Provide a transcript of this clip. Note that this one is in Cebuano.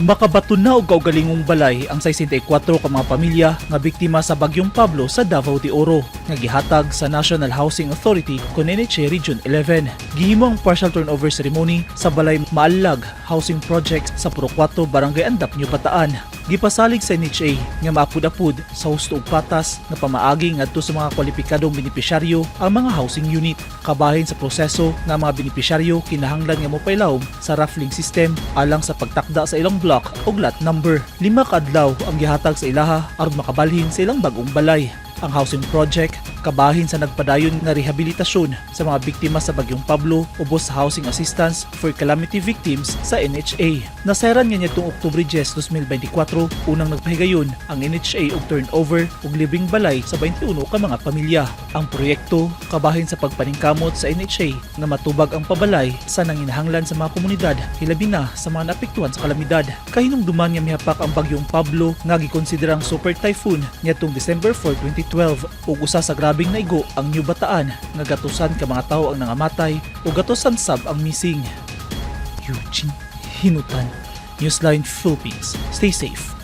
Makabaton na og kaugalingong balay ang 64 ka mga pamilya nga biktima sa Bagyong Pablo sa Davao de Oro nga gihatag sa National Housing Authority kon NHA Region 11. Gihimo ang partial turnover ceremony sa Balay Maallag Housing Project sa Purok 4, Barangay Andap, New Bataan. Gipasalig sa NHA nga maapud-apud sa husto ug patas nga pamaagi ngadto sa mga kwalipikadong benepisyaryo ang mga housing unit. Kabahin sa proseso nga mga benepisyaryo kinahanglan nga mopailawom sa raffling system alang sa pagtakda sa ilang block o lot number. 5 ka adlaw ang gihatag sa ilaha aron makabalhin sa ilang bagong balay. Ang housing project kabahin sa nagpadayon nga rehabilitasyon sa mga biktima sa Bagyong Pablo ubos sa Housing Assistance for Calamity Victims sa NHA. Nasayran nga niadtong Oktubre 10, 2024, unang nagpahigayon ang NHA og turnover og libreng balay sa 21 ka mga pamilya. Ang proyekto kabahin sa pagpaningkamot sa NHA nga matubag ang pabalay sa nanginahanglan sa mga komunidad, hilabi na sa mga naapektuhan sa kalamidad. Kahinumduman nga mihapak ang Bagyong Pablo nga gikonsiderang super typhoon niadtong December 4, 2012 ug usa sa grabeng naigo ang New Bataan nga gatusan ka mga tawo ang nangamatay ug gatusan sab ang missing. Eugene Hinutan, Newsline Philippines. Stay safe.